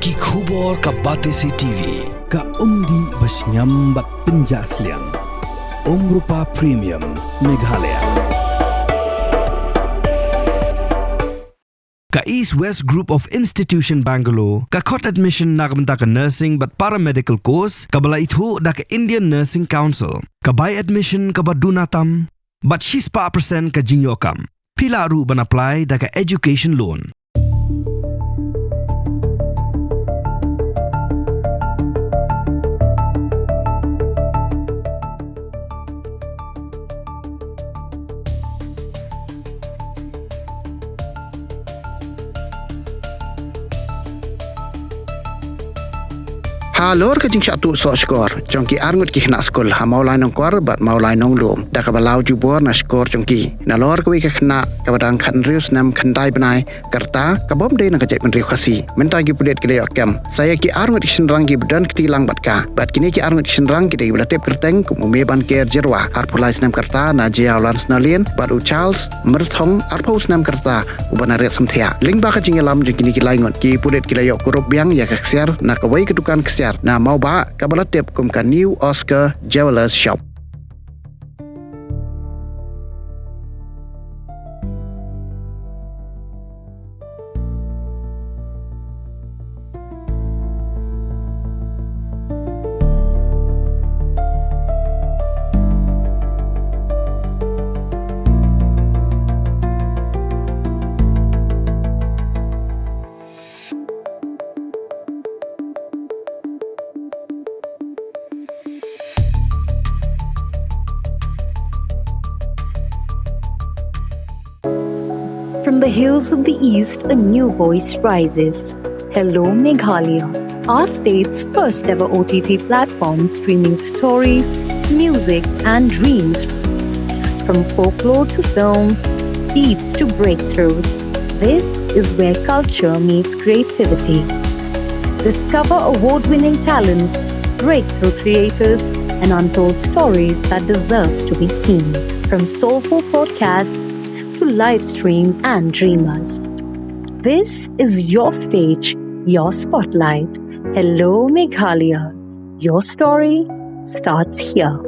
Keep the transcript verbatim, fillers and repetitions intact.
Ki khubor ka Batesi T V. Ka umdih ba shngiam bad pynjah sliang. Umrupa Premium, Meghalaya. Ka East West Group of Institution Bangalore ka khot admission na ka bynta ka nursing bad paramedical course kaba la ithuh da ka Indian Nursing Council. Ka bai admission kaba duna tam bad shispah percent ka jingïoh kam. Phi lah ruh ban apply da ka education loan. Halor ka jingshah tuh soh shkor jong ki arngut ki khynnah skul ha Mawlai Nongkwar bad Mawlai Nonglum da kaba law jubor na shkor jong ki. Nalor kawei ka khynnah kaba dang khathynriew snem khyndai bnai ka rta, ka bym dei na ka jaitbynriew Khasi. Mynta ki pulit ki la ïoh kem sa ïa ki arngut ki shynrang kiba don kti lang bad ka. Bad kine ki arngut ki shynrang ki dei kiba la tip kyrteng kum u Mebanker Jyrwa, arphew lai snem ka rta, na Jaiawlan Shnalien, bad u Charles Myrthong, arphew snem ka rta, uba na Riat Samthiah. Lyngba ka jingïalam jong kine ki lai ngut, ki pulit ki la ïoh kurup biang ïa ka ksiar na kawei ka dukan ksiar na Mawbah kaba la tip kum ka New Oscar Jewellers Shop. From the hills of the East, a new voice rises. Hello, Meghalaya, our state's first ever O T T platform streaming stories, music, and dreams. From folklore to films, beats to breakthroughs, this is where culture meets creativity. Discover award winning talents, breakthrough creators, and untold stories that deserves to be seen. From soulful podcasts to live streams and dreamers. This is your stage, your spotlight. Hello, Meghalaya. Your story starts here.